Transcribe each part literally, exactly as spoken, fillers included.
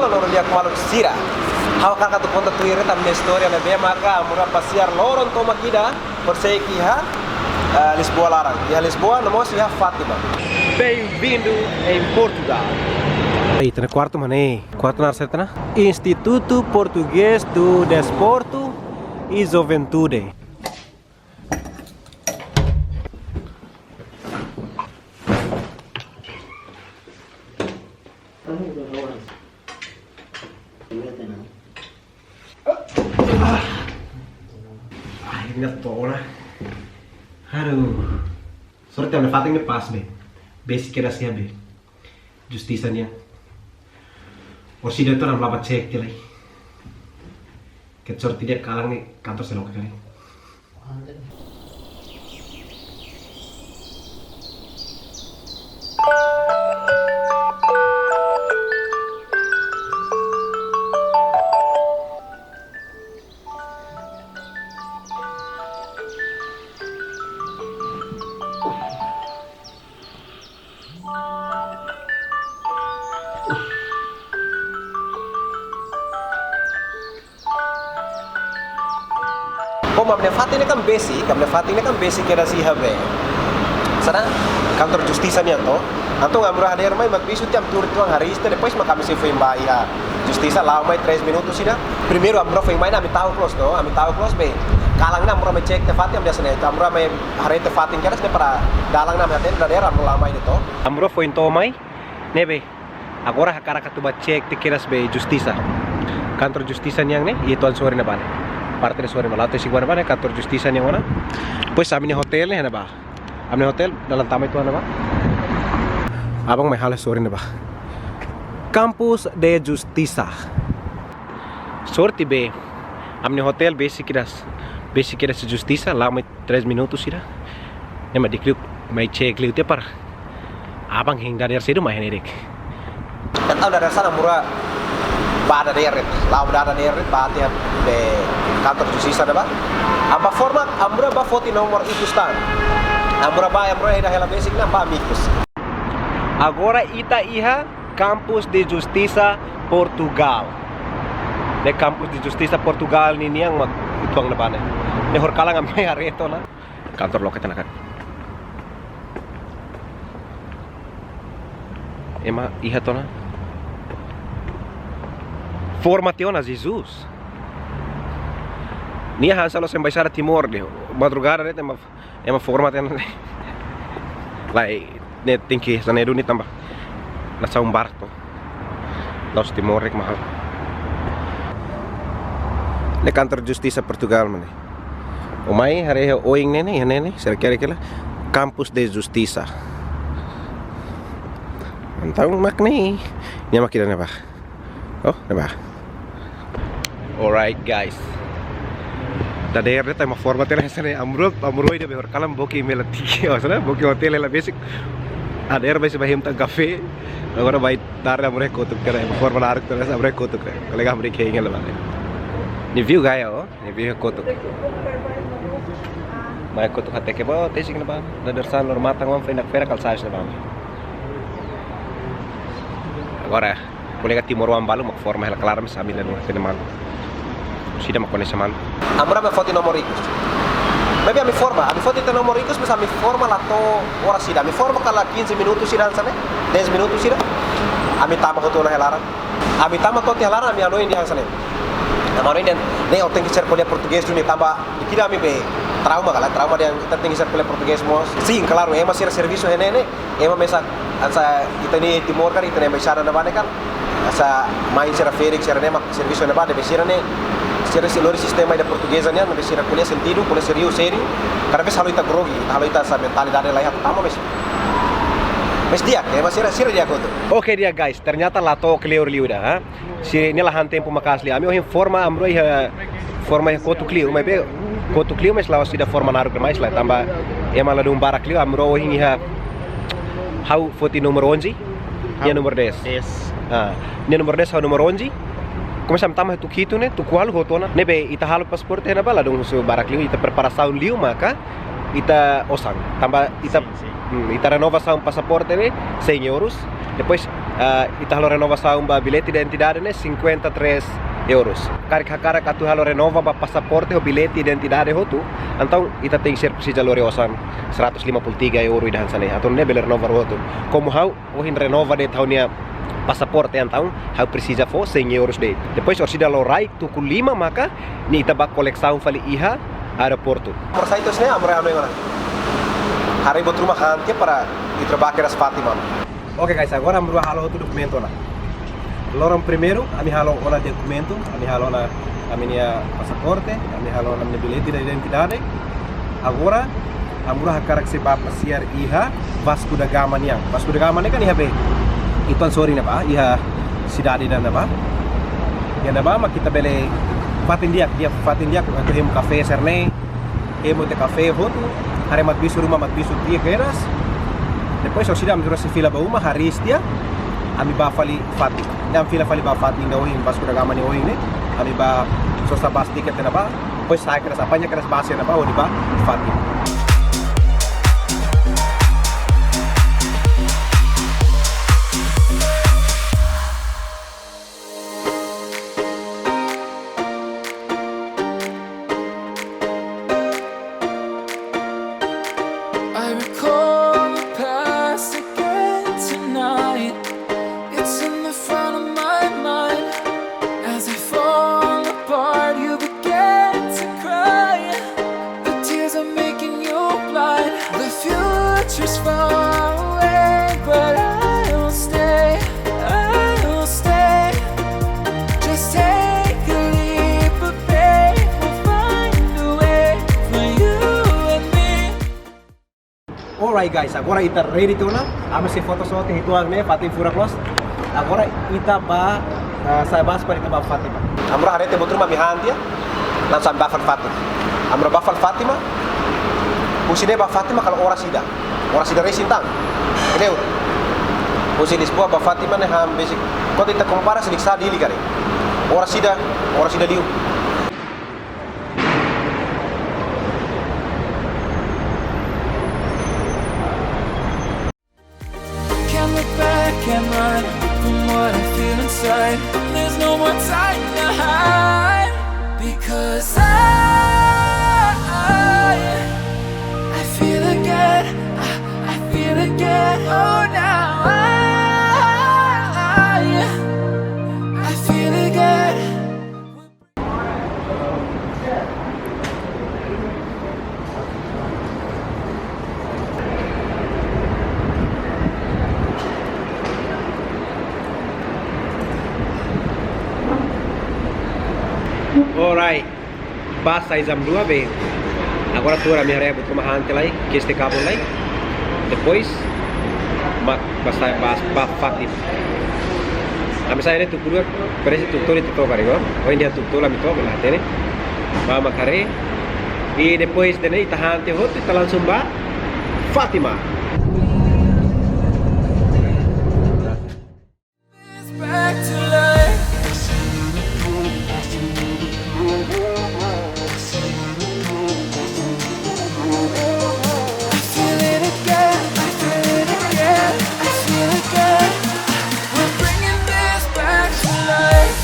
Loron di'ak maluk sira. Ha'u hakarak atu konta tuir ita-nia istória ne'ebé maka Amro pasiar loron tomak ida, horiseik iha, eh, Lisboa laran. Iha Lisboa, no mós iha Fátima. Bem-vindo em Portugal. Ei, ita-nia kuartu mak ne'e. Kuartu naran saida ita-nia? Instituto Português do Desporto e Juventude. Ai, minha tora. Aduh. Sorte ami fatin ne'e pas be. Besik kedas iha be. Justisa nian. Orsida atu ami la'o ba cek tiha lai. Ke sorte di'ak kalan ne'e kantor sei loke ka lae. Komu ami-nia fatin ne'e kan besik, ami-nia fatin ne'e kan besik kedas iha be. Sá, kantor justisa nian to. Entaun Amro hadeer mai mak bisu tiha ami tuur uitoan haree ista, depois mak ami sei foin ba iha justisa, la'o mai três minutus ida. Primeiru Amro foin mai ne'e ami ta'uk loos to, ami ta'uk loos be. Kalan ne'e Amro mai cek tiha fatin, ami hanesan ne'e, Amro mai haree tiha fatin kedas ne'e para dalan ne'e ami hatene dadeer Amro la'o mai de'it to. Amro foin to'o mai, ne'ebé agora hakarak atu ba cek tiha kedas be justisa. Kantor justisa nian ne'e, iha uitoan sorin ne'ebá ne'e. Parte ida sorin ne'ebá, la'o to'o iha ne'ebá ne'e, kantor justisa nian ona. Depois ami-nia hotel ne'e iha ne'ebá. Ami-nia hotel dalan tama uitoan ne'ebá. Aban mai halo sorin ne'ebá. Campos de Justiça. Sorte be, ami-nia hotel besik kedas, besik kedas justisa, la'o mai três minutus ida. Ne'e mak di'ak liu, mai cek liu tiha para aban hein dadeer sedu mai hein de'it. Entaun dadeer-saan Amro ba dadeer, la'o ba dadeer, ba tiha be kantor justisa ne'ebá. Ami ba forma, Amro ba foti nomor ikus tan. Amro ba, Amro ida hela besik ne'e ba ami ikus. Agora ita iha Campos de Justiça, Portugal. Ne'e Campos de Justiça, Portugal ninian mak uitoan ne'ebá ne'e. Ne'e horikalan ami haree tiha ona. Kantor loke tiha ona kan. Ema iha tiha ona. Forma tiha ona, Jesus. Nia hanesan la'ós Embaixada Timor de'it. Madrugada de'it ema, ema forma tiha ona. Lae, ne'e tenke hanesan ne'e duni tanba nasaun barak to. La'ós Timor de'it mak halo. Ne'e kantor justisa Portugal mak ne'e. Ó mai haree iha oin ne'e ne'e, iha ne'e ne'e, sira kere kela Campos de Justiça. Entaun mak ne'e, nia mak ida ne'ebá. Oh, ne'ebá. Alright guys. Dadeer de'it ema forma tiha ona hanesan ne'e, Amro, Amro ida be horikalan book imi hela tiha, oh, hanesan ne'e, book hotel hela besik. Dadeer besik ba hetan kafé. Agora ba tarde Amro kotuk tiha ona, ema forma naruk tiha ona, Amro kotuk tiha ona. Kolega Amro hein hela ba. Ne'e view gaya, oh. Ne'e view kotuk. Mai kotuk hateke ba, tesik ne'ebá. Dadeer-saan loron matan wan foin nakfera kala sais ne'ebá. Agora, kolega timoroan balu mak forma hela klaran, mas ami la hatene malu. Sira mak koñese malu. Amro mai foti nomor ikus. Maibé ami forma, ami foti tiha nomor ikus, mas ami forma la to'o oras ida. Ami forma kala quinze minutus ida hanesan ne'e, dez minutus ida. Ami tama hotu ona hela laran. Ami tama to'o tiha laran, ami hanoin dehan hanesan ne'e. Ami hanoin dehan, ne'e ó tenke ser ko'alia portugés duni tanba, dikira ami be trauma kala, trauma dehan ita tenke ser ko'alia portugés mós. Sin, klaru, ema sira servisu iha ne'e ne'e, ema mesak, hanesan ita-nia Timor karik, ita-nia embaixada ne'ebá ne'e kan. Hanesan main sira ferik, sira ne'e mak servisu ne'ebá, ne'ebé sira ne'e, sira sei lori sistema ida portugeza nian, ne'ebé sira ko'alia sentidu, ko'alia sériu, sériu. Kada vez halo ita grogi, halo ita hanesan mentalidade laiha, tanba mes. Mes di'ak, ema sira, sira di'ak hotu. Oke, di'ak guys, ternyata la to'o kleur liu ida, ha? Sira ne'e la han tempu maka'as liu. Ami ohin forma Amro iha, forma iha kotuk liu, maibé kotuk liu mas la'ós ida forma naruk demais lae, tanba ema ladún barak liu, Amro ohin iha, ha'u foti númeru onze, nia númeru dez. Dez. Ah, nia númeru dez, ha'u númeru onze. Komesa ami tama tuku hitu ne'e, tuku ualu hotu ona. Ne'ebé ita halo pasaporte iha ne'ebá ladún husu barak liu, ita preparasaun liu maka ita osan. Tanba ita, sin, sin, hmm, ita renovasaun pasaporte ne'e cem euros. Depois Ah, ita halo renovasaun ba bilhete identidade ne'e cinquenta e três euros. Karik hakarak atu halo renova ba pasaporte ho bilhete identidade hotu, entaun ita tenke ser presiza lori osan seratus lima puluh tiga euro ida hanesan ne'e. Atu nune'e bele renova hotu. Komu ha'u ohin renova de'it ha'u-nia pasaporte, entaun ha'u presiza fó cem euros de'it. Depois orsida lorokraik tuku lima maka ne'e ita bá kolesaun fali iha aeroportu. Amor sai tos ne'e, amor anu agora. Haree buat ruma han tiha para ita bá kedas Fátima. Oke guys, agora ami rua halo hotu dokumentu ona. Loron primeiru, ami halo ona dokumentu, ami halo ona ami-nia pasaporte, ami halo ona ami-nia bilhete identidade. Agora, ami rua hakarak sei bá pasiar iha Vasco da Gama nian. Vasco da Gama ne'e kan iha be? Ita-nia sorin ne'ebá, iha sidade ida ne'ebá. Iha ne'ebá mak ita bele fatin di'ak, di'ak fatin di'ak, atu hemu kafé sira-ne'e, hemu tiha kafé hotu, haree matabixu, ruma matabixu tiha kedas. Depois orsida ami rua sei fila ba uma, hariis tiha, ami bá fali fatin. Ne'e ami fila fali bá fatin ida ohin, Vasco da Gama nia ohin ne'e, ami bá sosa bus ticket iha ne'ebá, depois sa'e kedas, apaña kedas bus iha ne'ebá hodi bá fatin. I recall the past again tonight. It's in the front of my mind. As I fall apart, you begin to cry. The tears are making you blind. The future's far away, but I will stay. I will stay. Just take a leap of faith. We'll find a way for you and me. Alright guys, agora ita ready tiha ona. Ami sei foto sira hotu iha uitoan ne'e, fatin furak loos. Agora ita bá, eh, sa'e bus para ita bá Fátima. Ami rua haree tiha buat ruma ami han tiha, langsung ami bá fali Fátima. Ami rua bá fali Fátima. Husi ne'e bá Fátima kala oras ida. Oras ida resin tan. Kleur. Husi Lisboa bá Fátima ne'e han besik. Kuandu ita kompara sei sa'e Dili karik. Oras ida, oras ida liu. Can't look back and run from what I feel inside. There's no more time to hide, because I, I, I feel again. I, I feel again. Oh, now I, I, I feel again. Alright. Bus sa'e jam dua be. Agora tuur ami haree buat ruma han tiha lai, keste kabun lai. Depois, mak bus sa'e, bus bá Fátima. Ami sa'e ne'e tuku rua, parese tuku tolu ita to'o karik. Ohin dehan tuku tolu ami to'o, la hatene. Bá mak haree. I depois de ne'e ita han tiha hotu, ita langsung bá Fátima. Back to life. I feel it again, I feel it again, I feel it again. We're bringing this back to life.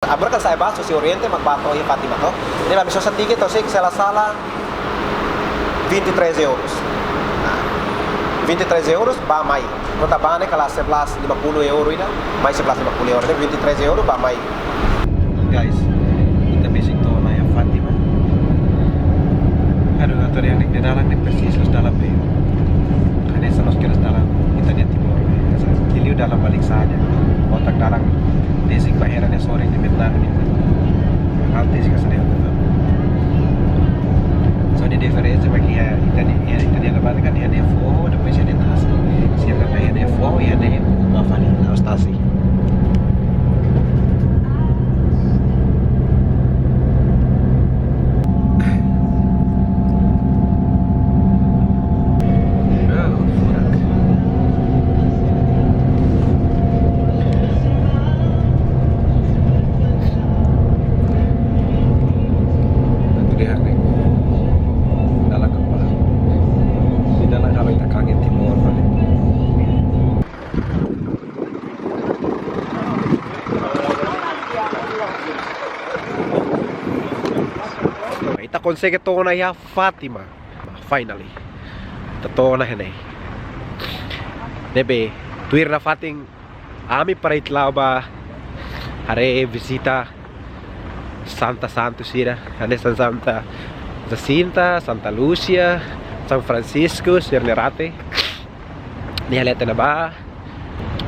Ami rua kan sa'e bus husi Oriente mak bá to'o iha Fátima to. Ne'ebé ami sosa tiket, to'o se la sala, vinte e três euros. Vinte e três euros bá mai. Kuandu bá ne'e kala sebelas lima puluh euro ida, mai sebelas lima puluh euro, ne'e vinte e três euro bá mai. Guys, ita besik to'o ona iha Fátima. Aduh, atu haree iha dalan ne'e persis loos dalan be. Hanesan loos kedas dalan ita-nia Timor be. Hanesan liuliu dalan Baliksaja. Otak dalan besik ba Hera nia sorin di Vietnam ne'e. Ha'u tesik hanesan ne'e. Só diferensa mak iha ita-nia, iha ita-nia dalan kan iha ne'e foho, depois iha ne'e tasi. Sira kan iha ne'e foho, iha ne'e uma fali, la'ós tasi. Konsege to'o ona iha Fátima. Finally. Ita to'o ona iha ne'e. Ne'ebé, tuir nafatin ami para ita la'o bá haree vizita Santa Santu sira, hanesan Santa Jacinta, Santa Lúcia, São Francisco, sira-nia rate. Ne'e hela tiha ona bá.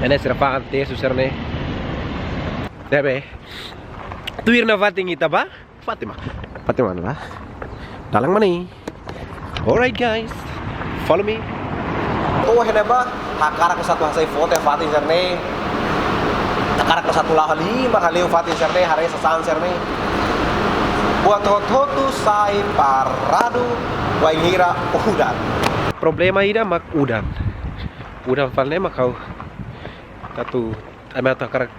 Ne'e sira fa'an tersu sira-ne'e. Ne'ebé, tuir nafatin ita bá Fátima. Fátima ne'e. Dalan mak ne'e. Alright guys, follow me. Oh, iha ne'ebá, hakarak atu hasai foto iha fatin sira-ne'e. Hakarak atu la'o halimar, hale'u fatin sira-ne'e, haree sasán sira-ne'e. Buat hotu-hotu sai paradu, wainhira udan. Problema ida mak udan. Udan fali ne'e mak ha'u atu, ami atu hakarak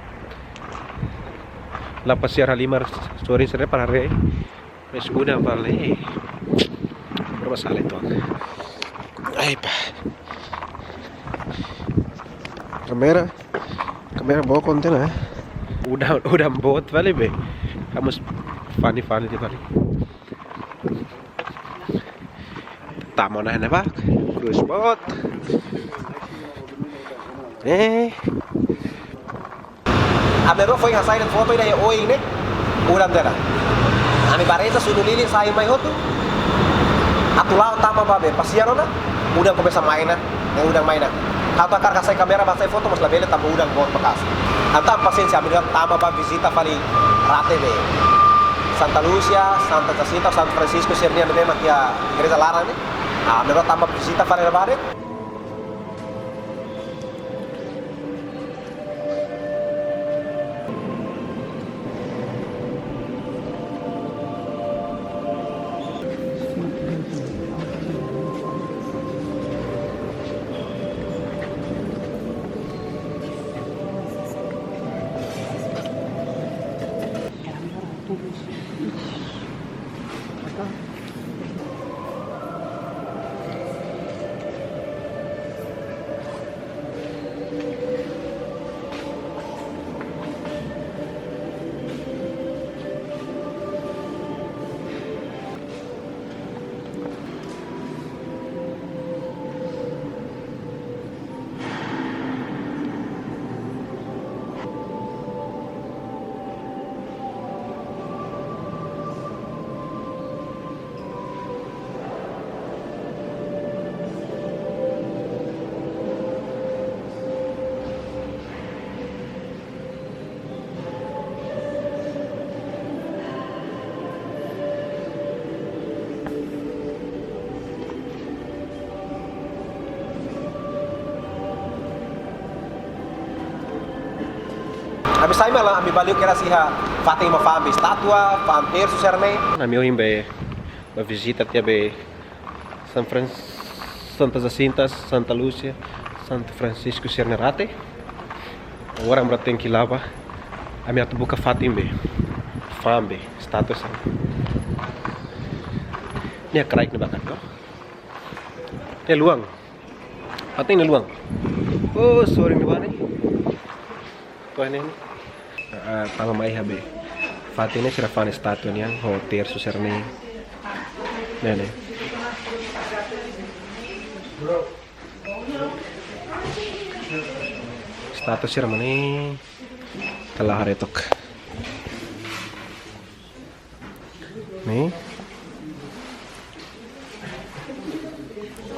la pasiar halimar sorin sira-ne'e para haree. Mas udan fali ne'e. Berapa salah itu? Ai, pá. Kamera, kamera boot konten, eh. Udan, udan boot fali be. Kamu funny, funny di fali. Tama ona iha ne'ebá. Krús boot. Eh. Ami rua foin hasai de'it foto ida iha oin ne'e. Udan tiha ona. Ami bá reza sunu lilin sai mai hotu. Atu la'o tama bá be pasiar ona. Udan komesa mai ona. Eh, udan mai ona. Ha'u hakarak hasai kamera bá hasai foto mas labele tanba udan boot maka'as. Entaun pasiénsia, ami rua tama bá vizita fali rate be. Santa Lúcia, Santa Jacinta, São Francisco sira-nian ne'ebé mak iha igreja laran ne'e. Ah, ami rua tama vizita fali ne'ebá de'it. Ami sai mai ona, ami bá liu kedas iha fatin ema fa'an be estátua, fa'an tersu sira-ne'e. Ami ohin be, bá vizita tiha be San Fran-, Santa Jacinta, Santa Lúcia, Santo Francisco sira-nia rate. Agora ami rua tenke la'o bá. Ami atu buka fatin be fa'an be estátua sira. Ne'e kraik ne'ebá kan, no? Ne'e luan. Fatin ne'e luan. Oh, sorry ne'ebá ne'e. To'o ne'e. Ah, ah, tama mai iha be. Fatin ne'e sira fa'an estátua nian, ho tersu sira-ne'e. Ne'e, ne'e. Estátua sira mak ne'e. Ita la'o haree took. Ne'e.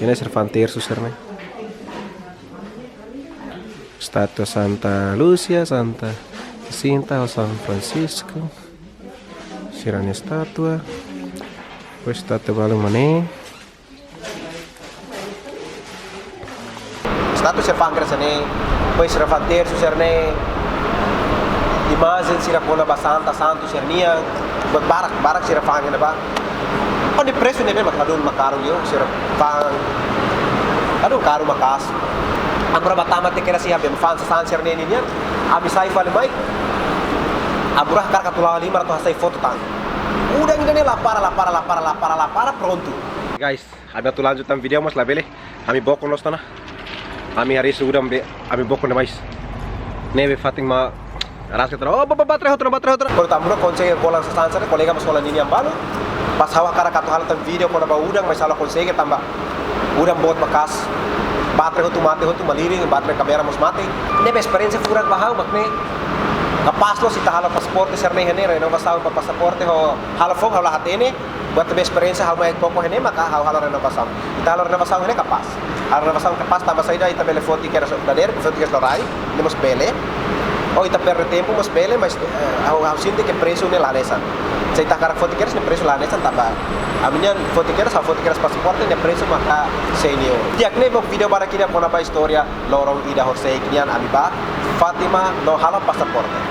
Ne'e sira fa'an tersu sira-ne'e. Estátua Santa Lúcia, Santa Jacinta, ho São Francisco. Sira-nia estátua. Depois estátua balun mak ne'e. Estátua sira fa'an kedas iha ne'e, depois sira fa'an tersu sira-ne'e, imajen sira kona-ba santa, santu sira-nian, buat barak, barak sira fa'an iha ne'ebá. Hodi presu ne'ebé mak ladún mak karu liu, sira fa'an. Ladún karu maka'as. Ami rua bá tama tiha kedas iha be fa'an sasán sira-ne'e nian, ami sai fali mai. Ami rua hakarak atu la'o halimar atu hasai foto tan. Udan ida-ne'e la para, la para, la para, la para, la para, prontu. Guys, ami atu lanjut tan vídeo mas labele. Ami bokon loos tiha ona. Ami hariis udan be, ami bokon demais. Ne'ebé fatin mak rasik tiha ona. Oh, ba, ba, baterai hotu ona, baterai hotu ona. Kuandu ami rua konsege golan sasán sira-ne'e, kolega mós hola ninia balu. Pas ha'u hakarak atu halo tan vídeo kona-ba udan, mas ha'u la konsege tanba udan boot maka'as. Baterai hotu mate, hotu malirin, baterai kámera mós mate. Ne'ebé esperiénsia furak ba ha'u, mak ne'e kapás loos ita halo pasaporte sira-ne'e iha ne'e, renovasaun ba pasaporte ho halo foun, ha'u la hatene. Buat ne'ebé esperiénsia ha'u mai koko iha ne'e, maka ha'u halo renovasaun. Ita halo renovasaun iha ne'e kapás. Halo renovasaun kapás tanba saida, ita bele foti kedas dadeer, foti kedas lorokraik, ne'e mós bele. Ou ita perde tempu mós bele, mas, eh, ha'u, ha'u sente ke presu ne'e la hanesan. Se ita hakarak foti kedas ne'e presu la hanesan tanba ami-nian foti kedas, ha'u foti kedas pasaporte, nia presu maka senior. Di'ak, ne'e mak vídeo badak ida kona-ba istória loron ida horisehik nian ami ba Fátima no halo pasaporte.